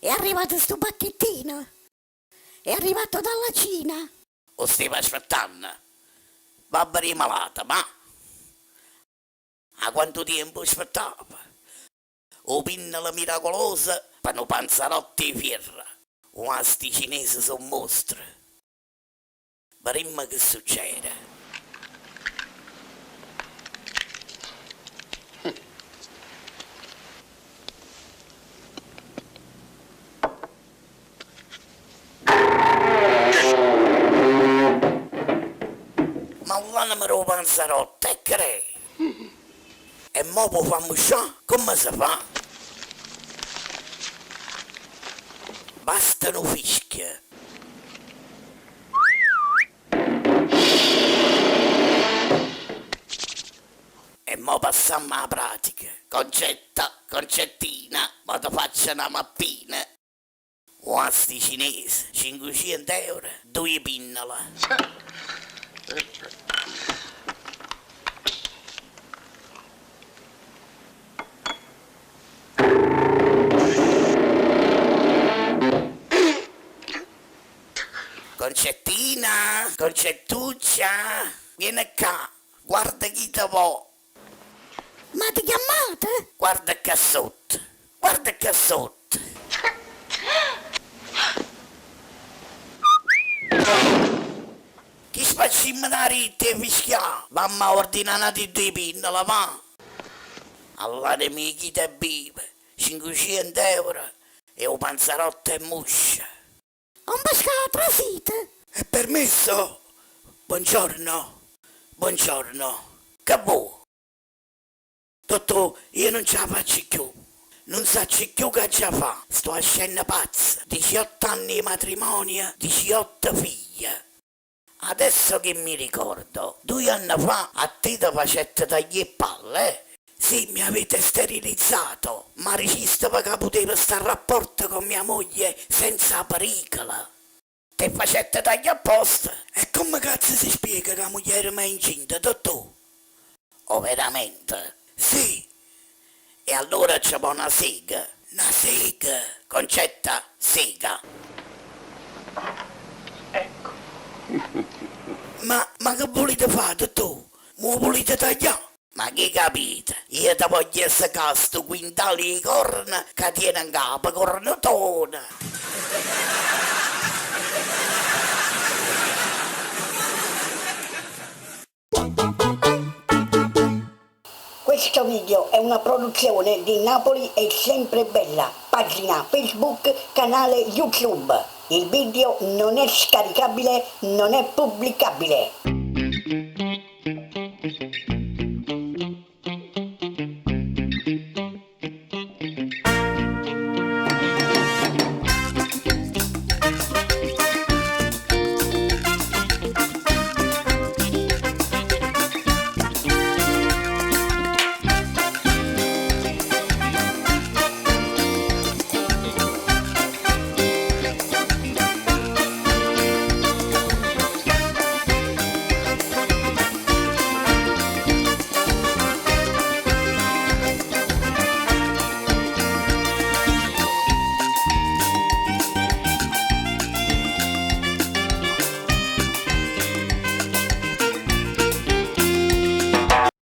È arrivato stu pacchettino? È arrivato dalla Cina? 'O stevo aspettanno. Babba d' 'e malate, ma 'a quantu tiempo 'o aspettavo? 'O pinnolo miracoloso pe' nu panzarotto 'e fierro. Uà sti cinese so' mostre. Vedimmo che succede. Ma ll'anema d' 'o panzarotto e che d'è? E mo p' 'o fa ammuscià comme se fa? Basta nu fischio. E mo passammo 'a pratica. Concetta, Concettina, mo te faccio na mappina. Uà sti cinese, cincuciento euro, duje pinnole. Concettina, Concettuccia, viene ccà, guarda chi te vò. M'ate chiammato? Guarda ccà sotto, guarda ccà sotto. Che sfaccimma d' 'a ritta 'e fischià! Vamme a ordinà n'ati ddoje pinnole, va! All'anema 'e chi te bive, cincuciento euro e 'o panzarotto è muscio. 'On Pascà, trasite! È permesso? Buongiorno, buongiorno. Che vuò? Dottò, io nun ce 'a faccio cchiù. Nun saccio cchiù che aggia fà. Sto ascenno pazza. Diciott'anne 'e matrimonio, diciotto figlie. Adesso che mi ricordo, duje anne fa a te te facette taglià 'e palle, eh? Sì, mi avete sterilizzato, ma dicisteve ca putevo sta a rapporto con mia moglie senza pericolo. Te facette taglià apposta? E comme cazzo se spiega ca muglierema è incinta, dottò? Overamente? Sì! E allora ce vo' na sega. Na sega! Concetta, Sega! Ecco. Ma, ma che vulite fa', dottò? M' 'o vulite taglià? Ma che capite? Io te voglio secà stu quintale 'e corna ca tiene 'ncapa, cornetone! Questo video è una produzione di Napoli è sempre bella, pagina Facebook, canale YouTube. Il video non è scaricabile, non è pubblicabile.